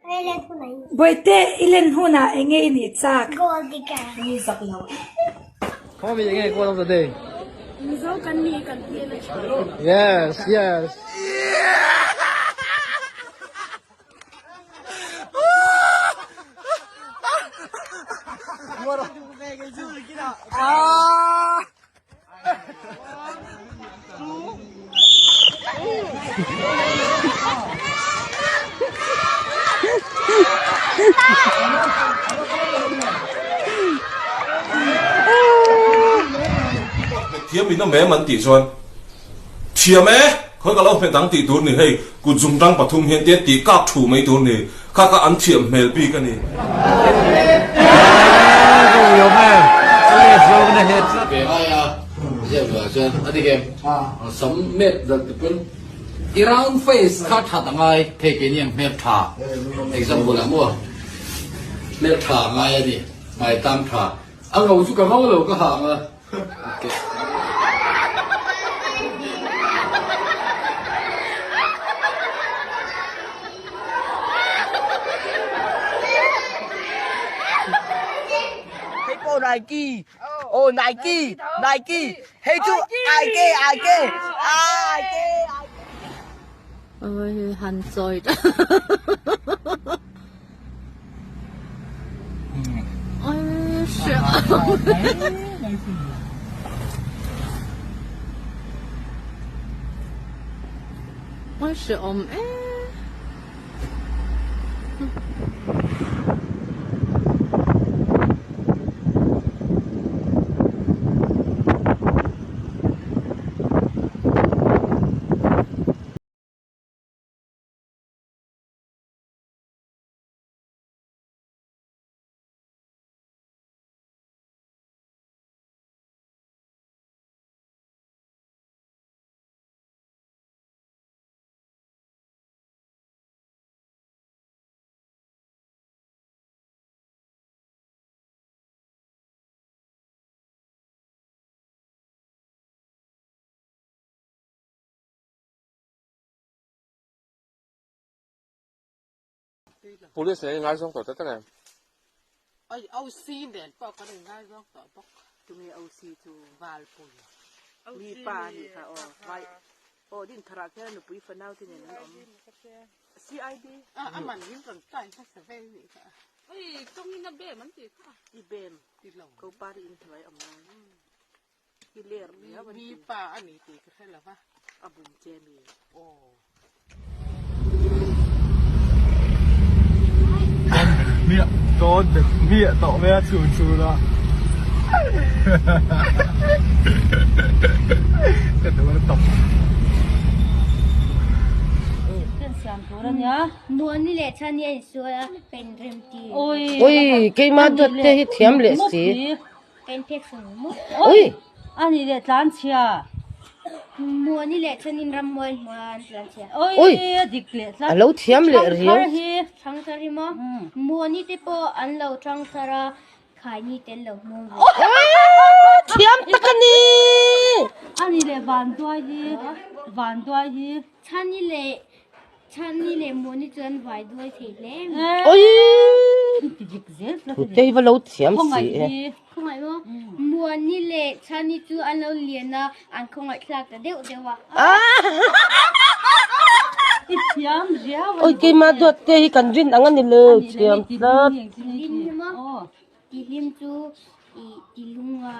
Bawihte, i len hunah enge i nih chak? Gold digger. Mi zak lo. Khawmi enge quote of the day? Mizo kan ni kan hmel a tha. Yes, yes. Ah! Thiam in awm em an tih chuan thiam e khawi ka lo hmet ang tih tur ni hei kut zungtang pathum hian tia tih kak thu mai tur ni kha kha an thiam hmel bik a ni. Ve ngai a ziak ve ah chuan a dik em sam met zat ti pawn i round face kha that a ngai hei keini ang hmel tha example ah maw hmel tha a ngai a ni hmai tang tha a ngo chu ka ngo lo ka ha ang a. Hei pawh Nike oh Nike Nike hei chu Ike Ike Ike Oi han chawi Oi hreawm em. Police nen ingaizawng tawh tlat em? Oi OC nen pawh kan ingaizawng tawh bawk. Tunge OC chu Valpui mi pa a nih kha aw vai aw din tharah khian nupui fanau te nen an awm CID A man in rawn kai hmasa vel nih kha. Oi tawngin a bem an tih kha. I bem ti lo. Ko pari in hnuai awm lai. I ler riau an ti. Mi pa a ni tih ka hre lo va. A bum che mi. Aw. Miah dawn miah tawh mai a chhun chhun a ka duh a tawp. Muani leh Chhani a insual a, pen rem ti. Oi keimah duat te hi thiam leh si. Pen phek sung mu. Oi ani leh tlan chhia. Muani leh Chhanin rammuai hmuh a an tlan chhia. Oi a dik leh tlat. A lo thiam leh riau. Thangthar hi. Thangthar hi maw? Muani te pawh an lo thangthar a, khaini te an lo hmuam ve. Thiam tak a ni. Ani leh vanduai hi. Vanduai hi. Chhani leh Chhani leh Muani chu an vai duai thei hle mai. Oi! Thutei va lo thiam si e. Khawngaih maw? Muani leh Chhani chu an lo lian a, an khawngaih thlak ta deuh deuh a. I thiam riau a. Oi keimah duat te hi kan rin ang a ni lo thiam tlat. Tihlim hi maw? Tihlim chu i tilung a.